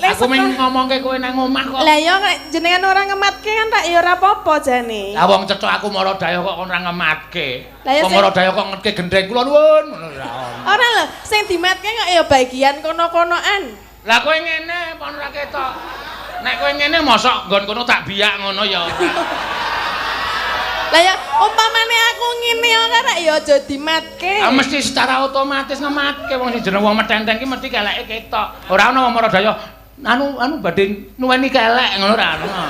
Aku mung ngomongke kowe nang omah kok. Lah ya nek jenengan ora ngematke kan tak ya ora apa-apa jane. Lah wong cethok aku Maradaya kok ora ngematke. Lah ya Wong Maradaya kok ngetke gendheng kula nuwun ngono ora ono. Ora lho, sing dimatke kok ya bagian kono-konoan. Lah kowe ngene apa ora ketok? Nek kowe ngene mosok nggon kono tak biyak ngono ya ora. Lah ya umpamane aku ngene ora rek ya aja dimatke. Ah mesti secara otomatis ngematke wong sing jeneng wong metenteng ki mesti keleke ketok. Ora ono wong Maradaya anu badhe nuweni kelek ngono ora ono.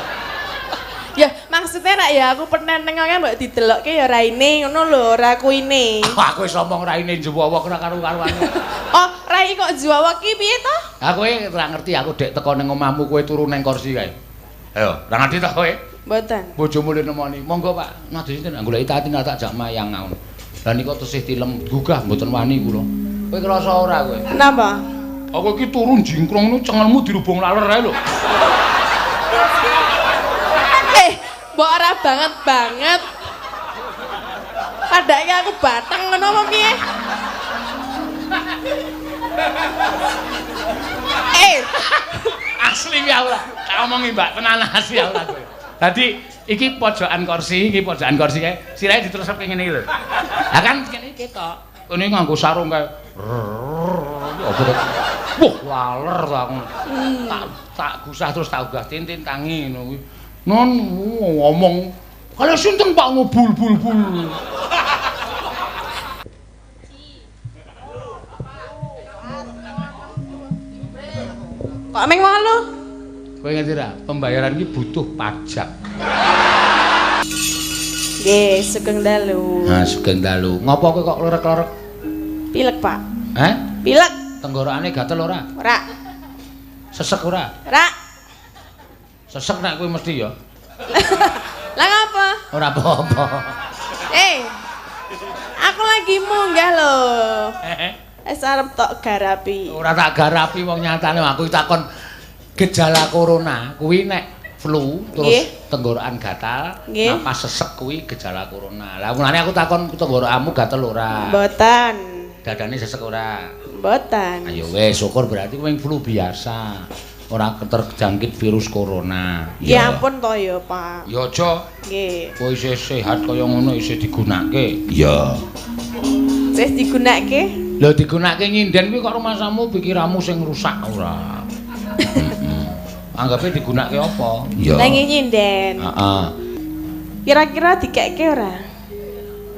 Ya maksudnya rak ya aku penenteng kan mbok didelokke ya raine ngono lho, ora kuine. Aku wis omong raine juwowok ora karo-karuane. Oh, rai kok juwowok ki piye to? Ha kowe ora ngerti aku dek teko ning omahmu kowe turu ning kursi kae. Ayo, ora ngerti ta kowe? Mboten. Bojomu le nemoni. Monggo Pak, nadhe sinten goleki Tatin tak jak mayang ngono. Lah nika tesih tilem gugah mboten wani kula. Kowe krasa ora kowe? Napa? Aku iki turu jingkrong nu cengelmu dirubung laler ae lho. Mbok ora banget banget. Padake aku bateng ngono apa piye? Asli ya ora. Tak omongi Mbak, tenan asli ya ora kowe. Dadi iki pojokan kursi, iki pojokan kursi kae. Sirahe diterusake ngene iki lho. Lah kan kene ketok. Kene nganggo sarung kae. Apa to? Wah, laler ta aku. Tak gusah terus tak unggah tintin tangi ngono kuwi. Non ngomong kalau sinten Pak ngobul bul bul. Kok meng walu? Kowe ngerti ra? Pembayaran iki butuh pajak. Nggih, sugeng dalu. Ha, sugeng dalu. Ngopo kowe kok klerek-klerek? Pilek, Pak. Heh? Pilek. Tenggorokane gatel ora? Ora. Sesek ora? Ora. Sesek nek kowe mesti ya. Lah ngapa? Ora apa-apa. Aku lagi munggah lho. Wis arep tok garapi. Ora tak garapi wong nyatane aku takon gejala corona kuwi nek flu terus tenggorokan gatal, napas sesek kuwi gejala corona. Lah mulane aku takon tenggorokanmu gatel ora? Mboten. Dadane sesek ora? Mboten. Ayo wis syukur berarti kowe flu biasa. Ora terjangkit virus corona. Ya ampun to ya, Pak. Ya aja. Nggih. Kowe isih sehat kaya ngono isih digunake. Iya. Isih digunake? Lho digunake nyinden kuwi kok rumasamu pikiranmu sing rusak ora. Anggape digunake apa? Iya. Lah nyinden. Heeh. Kira-kira dikekke ora?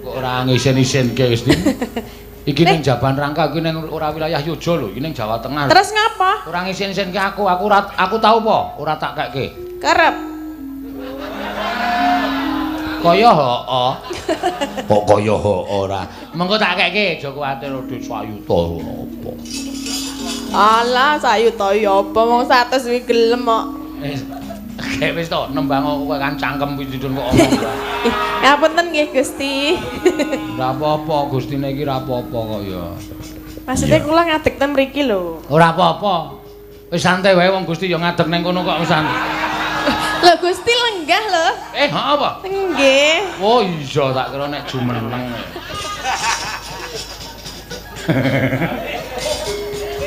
Kok ora ngisin-isinke wis. Iki ning Jaban Rangka iki ning ora wilayah Yogya lho, iki ning Jawa Tengah. Terus ngapa? Ora ngisin-isinke aku, aku tau apa? Ora tak kekke. Kerep. Kaya heeh. Kok kaya heeh ora. Mengko tak kekke, aja kuwatir dhuwit sayuta apa. Alah, sayuta ya apa wong 100 kuwi gelem kok. Wis. Kek wis to, nembang kowe kan cangkem kuwi didun kok omong. Ngapunten nggih Gusti. Ora apa-apa, Gustine iki ora apa-apa kok ya. Maksudnya kula ngadeg ten mriki lho. Ora apa-apa. Wis santai wae wong Gusti ya ngadeg ning kono kok wis santai. Lho Gusti lenggah lho. Heeh apa? Nggih. Oh iya tak kira nek jumeneng.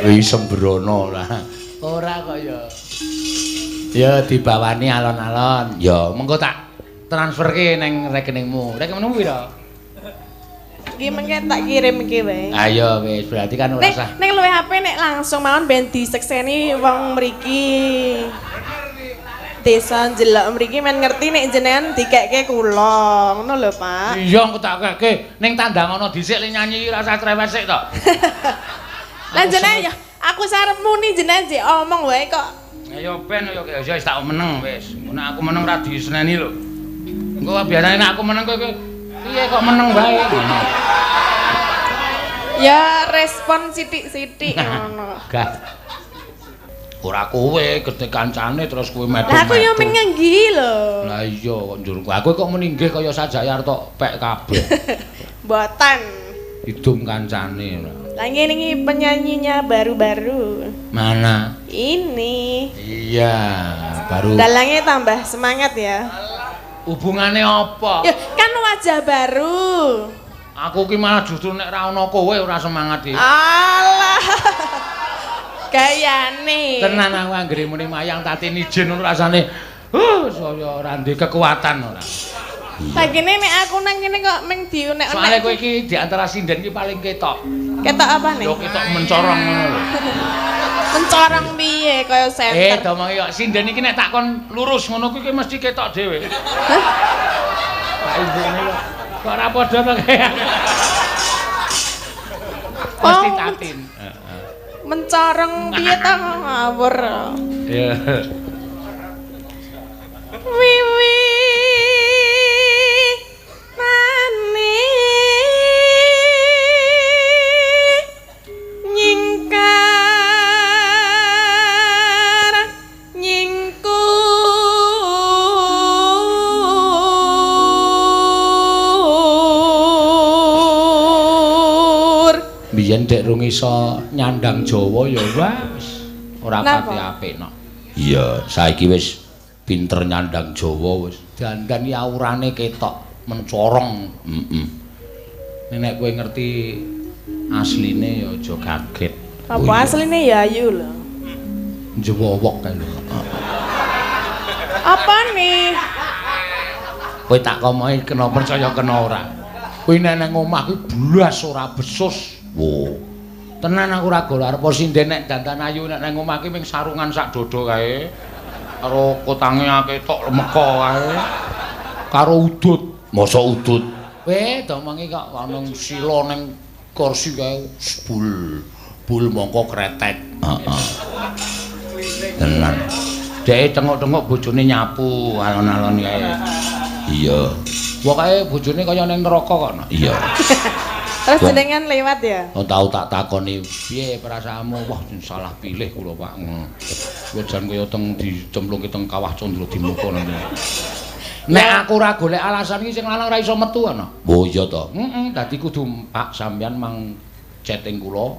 Wis sembrono lah. Ora kok ya. Ya dibawani alon-alon. Ya mengko tak transferke ning rekeningmu. Rekeningmu pira? Nggih mengke tak kirimke wae. Ayo wis berarti kan ora usah. Ning luwih apik nek langsung mawon ben disekseni wong mriki. Desa njelok mriki men ngerti nek jenengan dikekke kula. Ngono lho, Pak. Iya engko tak kekke. Ning tandang ana dhisik le nyanyi ora usah cerewet sik to. Lah jenengan ya aku sarep muni jenengan jek omong wae kok. Ayo ben yo ya wis tak meneng wis. Nek aku meneng ra diseneni lho. Engko biasane nek aku meneng kowe piye kok meneng wae ngono. Ya respon sithik-sithik ngono. Gah. Ora kowe gedhe kancane terus kowe medho. Lah aku yo menenggi lho. Lah iya kok njur. Aku kok meninggih kaya sajayar tok pek kabeh. Mboten. Idum kancane ora. Lah ngene iki penyanyinya baru-baru. Mana? Ini. Iya, baru. Dalangnya tambah semangat ya. Hubungane apa? Ya, kan wajah baru. Aku ki malah justru nek ra ono kowe ora semangat iki. Alah. Gayane. Tenan aku anggere muni mayang Tatin ijen ngono rasane saya ora ndek kekuatan ora. Lah kene nek aku nang kene kok ming diunek-unek. Soale kowe iki di antara sinden iki paling ketok. Ketok apa nih? Yo ketok mencorong ngono lho. Mencorong piye kaya senter. Domongi kok sinden iki nek tak kon lurus ngono kuwi mesti ketok dhewe. Hah? Pak ibune kok kok ora padha to kaya. Mesti Tatin. Heeh. Mencorong piye ta ngawur. Iya. Wiwi nane nyingkar nyingkur Biyen dek rung iso nyandang Jawa ya wis ora pati apik no. Iya, saiki wis pinter nyandang Jawa wis. Dandan iki aurane ketok mencorong. Heeh. Nek kowe ngerti asline ya aja kaget. Apa asline ya ayu lho. Njewowok kae lho. Apa nih? Kowe tak komoki kena percaya kena ora. Kowe nek nang omah kuwi blas ora besus. Wo. Tenan aku ora gol arep sinden nek dandan ayu nek nang omah ki ming sarungan sak dodo kae. Karo kotange ketok lemeka kae. Karo udut. Mosok udut. Weh, domongi kok ana sila ning kursi kae bul. Bul mongko kretek. Heeh. Tenan. Dheke tengok-tengok bojone nyapu alon-alon kae. Iya. Pokoke bojone kaya ning neraka kok. Iya. Terus jenengan lewat ya? Oh, tau tak takoni piye perasaanmu? Wah, salah pilih kula, Pak. Kowe jan kaya teng dicemplungke teng kawah Candra Dimuka nanti. Nek aku ora golek alasan iki sing lanang ora iso metu ana. Oh iya to. Heeh, dadi kudu Pak sampeyan mang chatting kula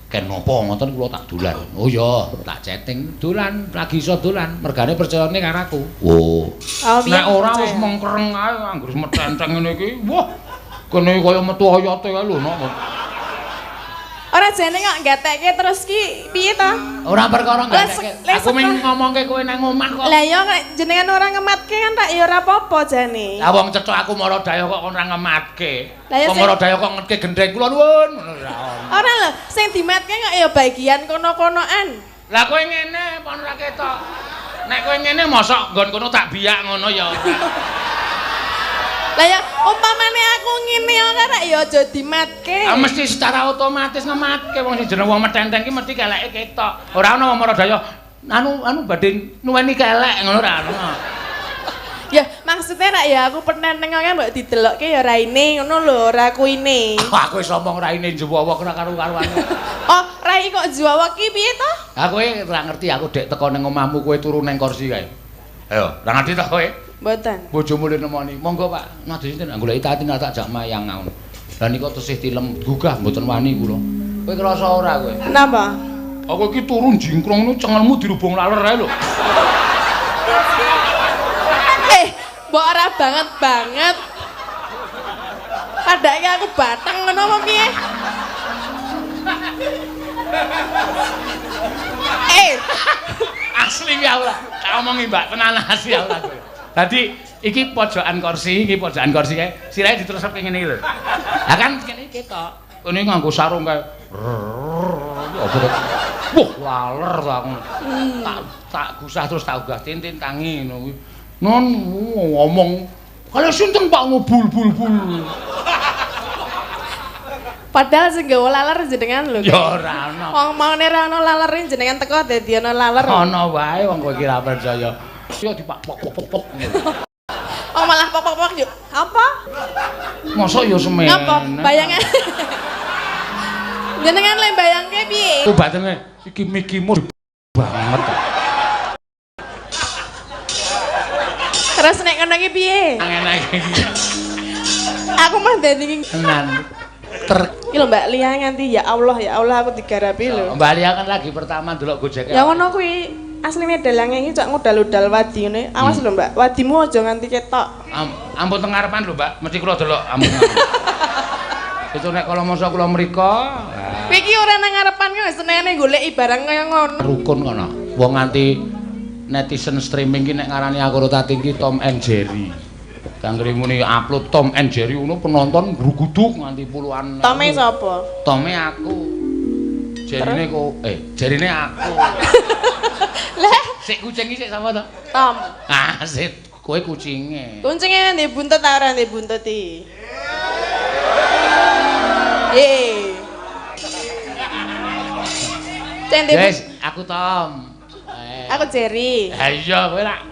ken napa ngoten kula tak dolan. Oh iya, tak chatting dolan, lagi iso dolan, mergane percayane karo aku. Oh. Nek ora wis mengkereng ae anggere metenteng ngene iki. Wah, kene kaya metu oyote kae lho nok. Ora jane kok gatekke terus ki piye to? Ora perkara gatekke. Aku mung ngomongke kowe nang omah kok. Lah iya jenengan ora ngematke kan tak ya ora apa-apa jane. Lah wong cethok aku Maradaya kok ora ngematke. Wong Maradaya kok ngetke gendheng kula nuwun ngono ra. Ora lho, sing dimatke kok ya bagian kono-konoan. Lah kowe ngene apa ora ketok? Nek kowe ngene mosok nggon kono tak biyak ngono ya. Lah ya umpamane aku ngene ora rak ya aja dimatke. Ah mesti secara otomatis ngematke wong sing jeneng wong metenteng ki mesti keleke ketok. Ora ana wong Maradaya anu badhe nuweni kelek ngono ora ana. Ya maksudnya rak ya aku penenteng kan mbok didelokke ya raine ngono lho, ora kuine. Aku wis omong raine njewowok ora karo-karuan. Oh, rai kok njewowok ki piye to? Ha kowe ora ngerti aku dek teko ning omahmu kowe turu ning kursi kae. Ayo, ora ngerti ta kowe? Mboten. Bojomu le nemoni. Monggo Pak, ngadhi sinten goleki Tatin tak jak mayang ngono. Lah nika tesih tilem gugah mboten wani kula. Kowe krasa ora kowe? Napa? Aku iki turu jingkrong ngono cengelmu dirubung laler ae lho. Mbok ora banget banget. Padake aku bateng ngono apa piye? Asli ya ora. Tak omongi Mbak tenan asli ya ora kowe. Dadi iki pojokan kursi, iki pojokan kursi kae. Sirahe diterusep ngene iki lho. Lah kan kene ketok. Kene nganggo sarung kae. Wah, laler to aku. Tak gusah terus tak unggah tintin tangi ngono kuwi. Non ngomong kaya sinten Pak bul bul bul. Padahal sing gawa laler jenengan lho. Ya ora ana. Wong maune ora ana lalere jenengan teko dadi ana laler. Ana wae wong kowe iki ra percaya. Yo dipak pok pok pok pok. Oh malah pok pok pok yo. Apa? Mosok yo semene. Ngapa? Bayangan. Jenengan le bayangke piye? Ku batene iki mikimu banget. Terus nek ngono iki piye? Ngene iki. Aku mah dadi tenan. Iki lho Mbak Lia nganti ya Allah aku digarapi lho. Mbak Lia kan lagi pertama ndelok Gojek. Ya ngono kuwi. Asline dalange iki cok ngudal-udal wadi ngene. Awas lho Mbak, wadimu aja nganti ketok. Ampun teng ngarepan lho Mbak, mesti kula delok ampun. Itu nek kala masa kula mriko, Kowe iki ora nang ngarepan kok senengane goleki barang kaya ngono. Rukun kono. Wong nganti netizen streaming ki nek ngarani aku karo Tatin ki Tom and Jerry. Kang muni upload Tom and Jerry ngono penonton gruguduk nganti puluhan. Tome sapa? Tome aku. Jerine kok jerine aku. Lah, sik kucing iki sik sapa to? Tom. Ah, sik kowe kucinge. Kucinge ndek buntut ta ora ndek buntut iki? Ye. Wes, aku Tom. Aku Jerry. Ha iya, kowe rak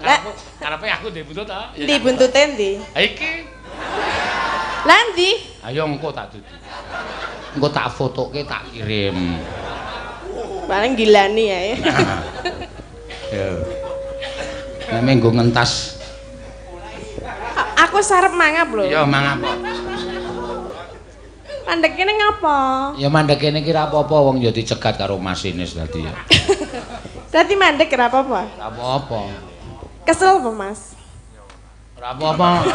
karepe aku ndek buntut ta? Ndi buntute ndi? Ha iki. Lah ndi? Ayo engko tak dudu. Engko tak fotoke tak kirim. Paling gilani ya. Yo. Nek menggo ngentas. Aku sarep mangap lho. Iya, mangap. Mandek kene ngapa? Ya mandek kene iki ra apa-apa wong ya dicegat karo masinis dadi ya. Dadi mandek ra apa-apa? Ra apa-apa. Kesel apa, Mas? Ora apa-apa.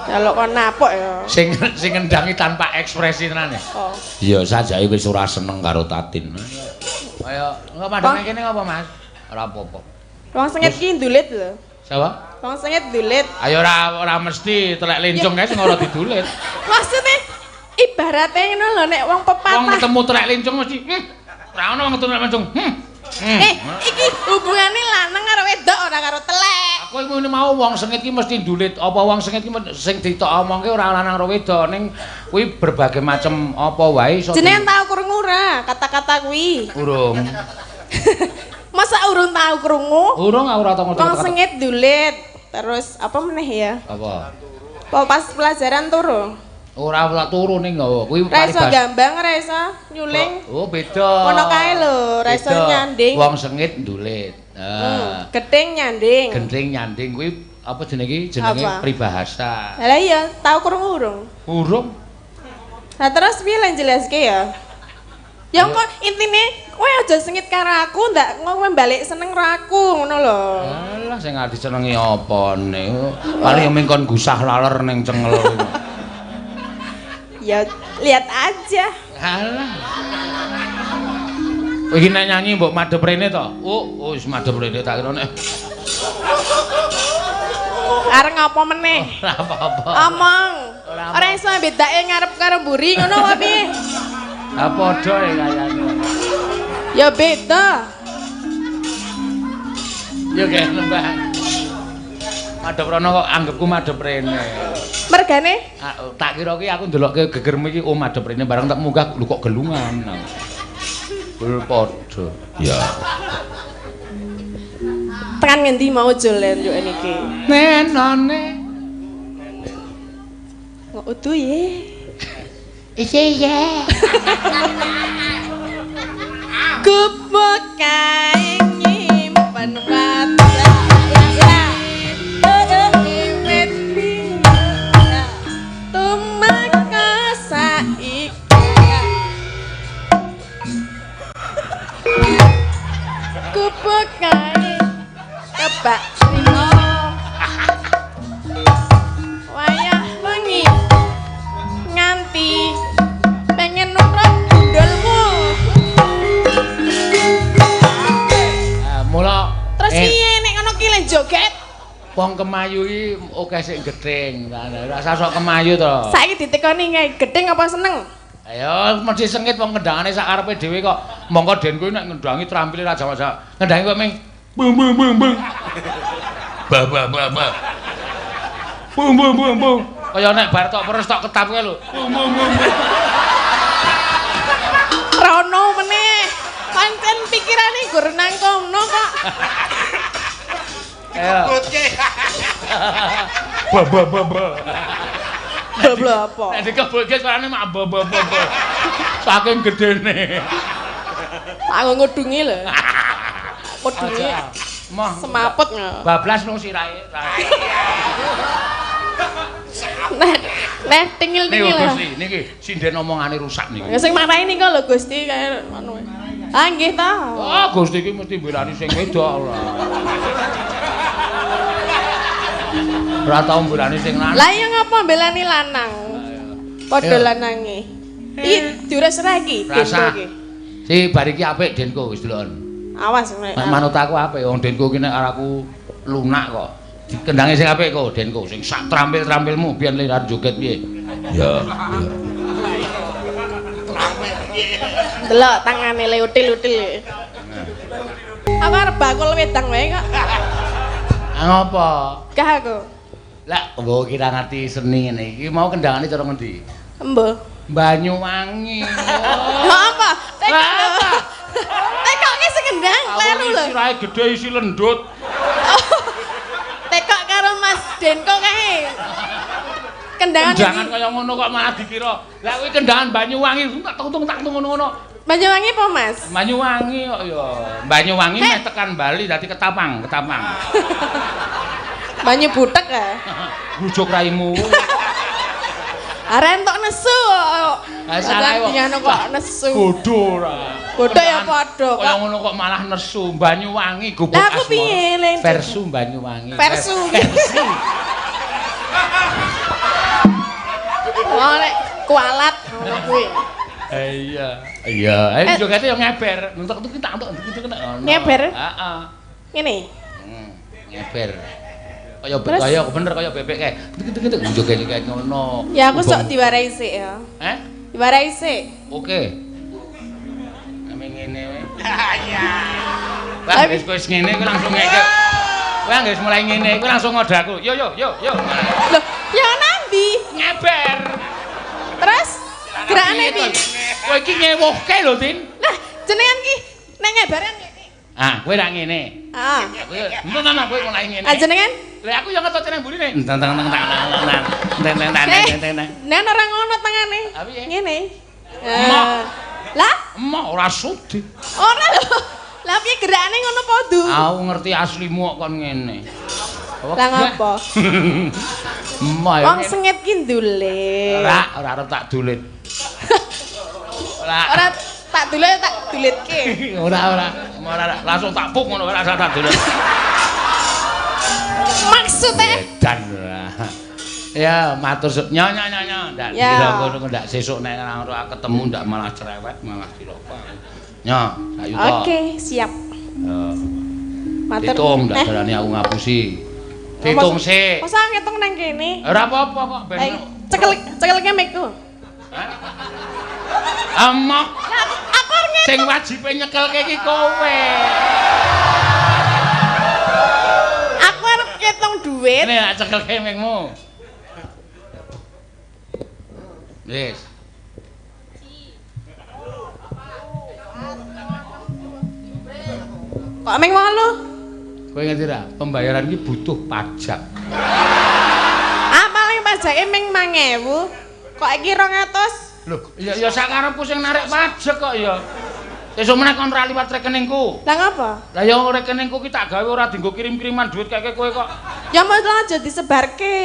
Kalau kon napok ya. Sing sing ngendangi tanpa ekspresi tenan ya. Oh. Iya, sajake wis ora seneng karo Tatin. Kaya engko mandek kene ngapa, Mas? Ora apa-apa. Wong sengit ki ndulit lho. Sapa? Wong sengit ndulit. Ayo ora mesti telek lencung kae sing ora didulit. Maksudnya ibaratnya ngono lho nek wong pepatah. Wong ketemu telek lencung mesti ora ono wong ketemu telek lencung. Iki hubungane lanang karo wedok ora karo telek. Aku ngene mau wong sengit ki mesti ndulit. Apa wong sengit ki sing ditok omongke ora lanang karo wedok ning kuwi berbagai macam apa wae iso. Jenengan tau krungu ora kata-kata kuwi? Urung. Masa urung tau krungu? Urung aku ora tau ngerti. Wong sengit ndulit. Terus apa meneh ya? Apa? Apa pas pelajaran turu? Ora ora turu ning lho. Kuwi ora iso gambang, ora iso nyuling. Oh, beda. Ngono kae lho, ora iso nyanding. Wong sengit ndulit. Heeh. Gething nyanding. Gething nyanding kuwi apa jenenge iki? Jenenge peribahasa. Lah iya, tau krungu urung? Urung. Lah terus piye lan jelaske ya? Ya kok intine kowe aja sengit karo aku, ndak kowe balik seneng karo aku ngono lho. Alah sing arep disenengi apane? Paling yo mung kon gusah laler ning cengel. Ya lihat aja. Alah. Iki nek nyanyi mbok madhep rene to? Oh, wis madhep rene tak kira nek. Arep ngapa meneh? Ora apa-apa. Omong. Ora iso bedake ngarep karo mburi ngono apa piye? Ha padha ya kayane. Ya beda. Ya kae lembah. Madhep rono kok anggepku madhep rene. Mergane? Tak kira ki aku ndelokke gegermu iki oh madhep rene bareng tak munggah lho kok gelungan. Bul padha. Ya. Tekan ngendi mau jolen yo niki? Nenone. Kok udu ye. Iya iya. Gubuk kae nyimpen wajah. Tumeka saiki. Gubuk kae kebak rino. Wayah wengi nganti pengen nurut gundulmu. Mula terus piye nek ngono ki le joget? Wong kemayu iki akeh sing gething. Ora usah sok kemayu to. Saiki ditekoni kae gething apa seneng? Ayo mesti sengit wong kendangane sak karepe dhewe kok. Mongko den kuwi nek ngendangi trampile ra jamak-jamak. Ngendangi kok ming bung bung bung bung. Ba ba ba ba. Bung bung bung bung. Kaya nek bar tok peres tok ketap kae lho. Bung bung bung. Rono meneh. Pancen pikirane gur nang kono kok. Dikebutke. Ba ba ba ba. Ba apa? Nek dikebutke suarane mak ba ba ba ba. Saking gedene. Tak ngudungi lho. Kudunge semaput. Bablas nang sirahe. Nah, nah tingil-tingil. Niku Gusti, niki sinden omongane rusak niki. Ya sing marahi niku lho Gusti kaya ngono. Ah nggih ta. Ah Gusti iki mesti mbelani sing wedok ora. Ora tau mbelani sing lanang. Lah iya ngapa mbelani lanang? Padha lanange. Iki diures ra iki? Rasa. Si bar iki apik Denko wis deloken. Awas nek manut aku apik wong Denko ki nek aku lunak kok. Dikendange sing apik kok Denko sing sak trampil-trampilmu biyen le arep joget piye. Ya. Delok tangane le util-util. Aku arep bakul wedang wae kok. Ngopo? Gah aku. Lah, mbok kira ngerti seni ngene iki mau kendangane cara ngendi? Embuh. Banyuwangi. Lha apa? Tekok. Tekok ki sing kendang kleru lho. Sirahe gedhe isi lendut. Tekok karo Mas Denko kae. Kendangan kendangan kaya ngono kok malah dikira. Lah kuwi kendangan Banyuwangi tak tung tak tung ngono-ngono. Banyuwangi apa, Mas? Banyuwangi kok ya. Banyuwangi meh tekan Bali dadi Ketapang, Ketapang. Banyu butek ya. Bujuk raimu. Arek entuk nesu kok. Ha salah kok nesu. Bodho ora. Bodho ya padha kok. Kaya ngono kok malah nesu. Banyuwangi gubuk asmara. Lah aku piye le? Versu Banyuwangi. Versu. Oh nek kualat ngono kuwi. Iya. Iya, ayo jogete yo ngeber. Entuk iki tak entuk iki kena ngono. Ngeber? Heeh. Ngene. Ngeber. Kaya kaya bener kaya bebek kae. Tek joget-joget ngono. Ya aku sok diwarai sik ya. Heh? Diwarai sik. Oke. Ame ngene wae. Iya. Wah, wis wis ngene kowe langsung ngeke. Kowe anggere mulai ngene kowe langsung ngode aku. Yo yo yo yo. Loh, ya nandi? Ngeber. Terus gerakane piye? Kowe iki ngewuhke lho, Tin. Lah, jenengan ki nek ngebaran ngene. Ah, kowe ra ngene. Ah. Kowe entar kowe mulai ngene. Ah, jenengan? Lah aku yo ngetot nang mburine. Teng teng teng teng teng teng teng teng teng. Nek ora ngono tangane. Ngene. Lah, emoh ora sudi. Ora lho. Lah piye gerakane ngono padha? Aku ngerti aslimu kok kon ngene. Lah ngopo? Emoh. Wong sengit ki ndulit. Ora, ora arep tak dulit. Ora. Ora tak dulit tak dulitke. Ora, ora. Ora langsung tak puk ngono ora tak dulit. Maksudnya? Edan ora. Ya, matur nyo nyo nyo nyo. Ndak dikira ngono ndak sesuk nek ora ketemu ndak malah cerewet, malah cilaka. Nyo, sak yuta. Oke, siap. Heeh. Matur. Hitung ndak darani aku ngapusi. Hitung sik. Masa ngitung nang kene? Ora apa-apa kok ben. Cekel cekelke mikku. Hah? Amok. Aku arep ngitung. Sing wajibe nyekelke iki kowe. Aku arep ngitung duit. Nek tak cekelke mikmu. Wis. Kok ming 8? Kowe ngerti ra? Pembayaran iki butuh pajak. Ah, paling pajake ming 1000. Kok iki 200? Lho, ya ya sakarepku sing narik pajak kok ya. Sesuk meneh kon ra liwat rekeningku. Lah ngapa? Lah ya rekeningku ki tak gawe ora dienggo kirim-kiriman duit keke kowe kok. Ya mesti aja disebarke.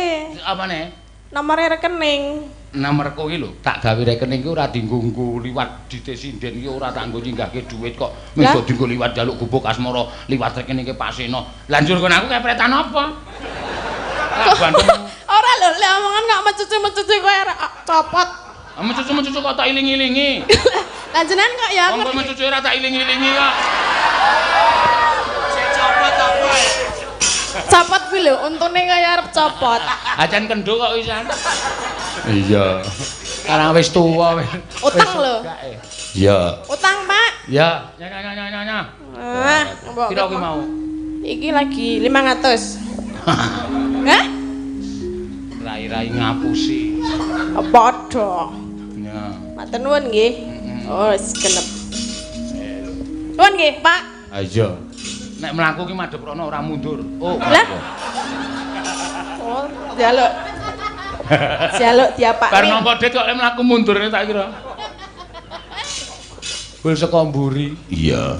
Apane? Nomore rekening. Nomorku iki lho, tak gawe rekening ki ora dienggo nggo liwat dite sinden ki ora tak nggo nyinggahke duit kok. Mung dienggo liwat njaluk gubuk asmara liwat rekeningke Pak Seno. Lah njur kon aku kepretan apa? Ora lho, lek omongan kok mecucu-mecucu kowe copot. Mecucu-mecucu kok tak iling-ilingi. Lah jenengan kok ya aku. Wong mecucu ora tak iling-ilingi kok. Sing copot apa? Copot kuwi lho, untune kaya arep copot. Acan kendho kok wisan. Iya. Karang wis tuwa wis. Utang lho. Iya. Utang, Pak. Iya. Nya nya nya nya. Ah, piro kuwi mau? Iki lagi 500. Hah? Rai-rai ngapusi. Padha. Ya. Matur nuwun nggih. Oh, wis genep. Nuwun nggih, Pak. Ha iya. Nek mlaku ki madhep rono ora mundur. Oh. Lah. Oh, njaluk. Njaluk diapakne. Bar nampa dit kok mlaku mundur tak kira. Bul saka mburi. Iya.